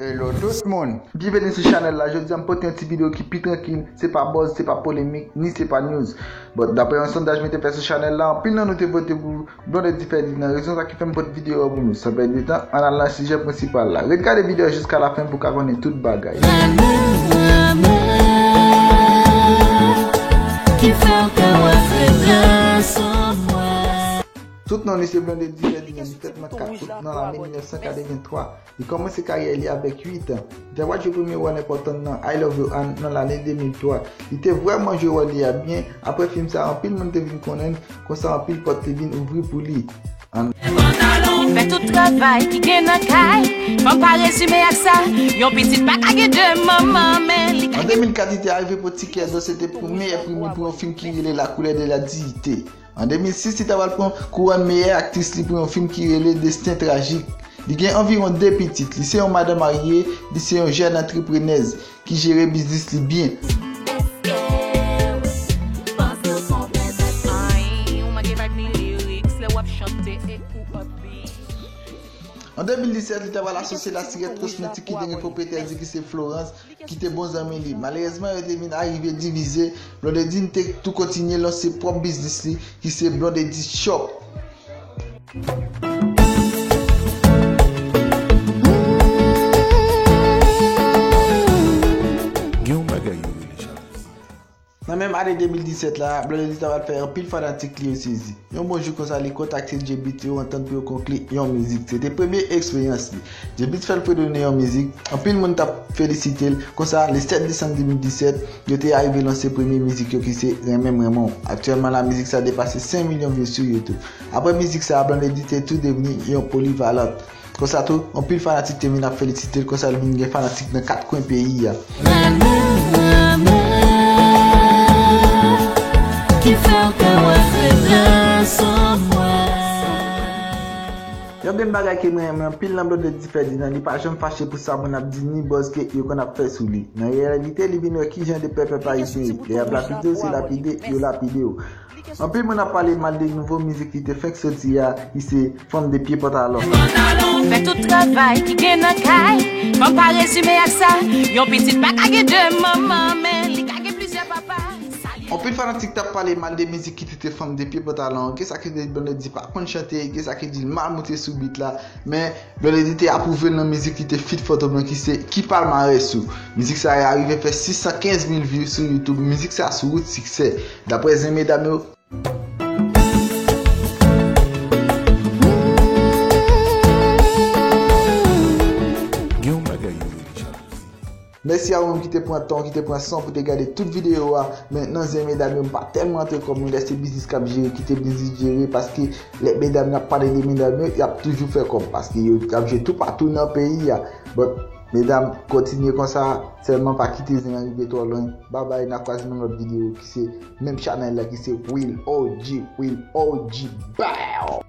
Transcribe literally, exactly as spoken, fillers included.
Hello tout moun, byenveni sou chanèl la. Jodi a m pote yon ti videyo ki pi trankil, se pa buzz, se pa polemik, ni se pa news. But daprè yon sondaj mwen te fè sou chanèl la, anpil nan nou te vote pou Blondedy Ferdinand, rezon sa ki fè m pote videyo a pou nou. San pèdi tan, ann al nan sijè prensipal la. Ret gade videyo a jiska lafen pou w ka konnen tout bagay. Tout non li se Blondedy Ferdinand, li fèt nan kat out nan lane mil nèf san katrevenntwa. Li kòmanse karyè li avèk uit an. Li te pral jwe premye wòl enpòtan nan I Love You Ann nan lane de mil twa. Li te vrèman jwe wòl li a byen. Aprè fim sa a, anpil moun te vin konnen l, konsa anpil pòt te vin ouvri pou li. An Fè tout travay ki gen nan kay. Fanm pa rezime ak sa. Yon pitit pa ka gen de manman, men li ka An de mil kat, li te arive pou Ti Kè Do, se te pou meyè pri li pou yon fim ki rele La couleur de la dignité. An de mil sis, li ta pral pran kouwòn meyè aktris li pou yon fim ki rele Destin tragique. Li gen anviwon de pitit. Li se yon madan marye, li se yon jèn antreprenèz ki jere biznis li byen. An de mil disèt, li ta pral asosye La Sirèt Cosmétique ki te gen pwopriyetè li ki se Florence, ki te bon zanmi li. Malerezman, yo te vin arive divize. Blondedy te tou kontinye lanse pwòp biznis li, ki se Blondedy Shop. Gen yon bagay yo rele jalouzi. Nan menm ane de mil disèt la, Blondedy ta pral fè anpil fanatik li yo sezi. Yon bon jou konsa, li kontakte J-Beatz, yo antann pou yo konkli yon mizik. Se te premye eksperyans li. J-Beatz fè l fredone yon mizik, anpil moun t ap felisite l. Konsa, le sèt desanm de mil disèt, yo te arive lanse premye mizik yo ki se Renmen m renmen w. Aktyèlman la, mizik sa depase senk milyon views sou YouTube. Aprè mizik sa, Blondedy te tou devni yon polivalant. Konsa tou, anpil fanatik te vin ap felisite l, konsa l vin gen fanatik nan kat kwen peyi a. Ki fè w ka wè febles an mwen. Yon de bagay ke mwen renmen anpil nan Blondedy Ferdinand, li pa janm fache pou sa moun ap di ni buzz ke yo konn ap fè sou li. Nan reyalite, li vin wè kijan de pèpè ayisyen ye. Lè y ap lapide w, se lapide yo lapide w. Anpil moun ap pale mal de nouvo mizik li te fenk soti a, ki se Fanm de pye pantalon. Fè tout travay ki gen nan kay. Fanm pa rezime ak sa. Yon pitit pa ka gen de manman, men li ka gen plizyè papa. Anpil fanatik t ap pale mal de mizik ki tite Fanm de pye pantalon an. Gen sa ki te di Blondedy pa konn chante, gen sa ki di l mal moute sou beat la. Men Blondedy te apwouve l nan mizik li te feat Fantom lan ki se Ki Palmarès Ou. Mizik sa a rive fè sis san kenz mil views sou YouTube. Mizik sa a sou wout siksè. Daprè zen medam yo, Gen yon bagay yo rele jalouzi. Mèsi a ou menm ki te pran tan, ki te pran san pou te gade tout videyo a. Men nan zen medam yo, m pa tèlman antre kò m, lè se biznis k ap jere, kite biznis jere, paske lè medam y ap pale de medam yo, y ap toujou fè kòb, paske yo ap jwe toupatou nan peyi a. But, medam, kontinye konsa, sèlman pa kite zen an rive twò lwen. Babay, n a kwaze nan lòt videyo ki se menm chanèl la ki se Will O G, Will O G, bow!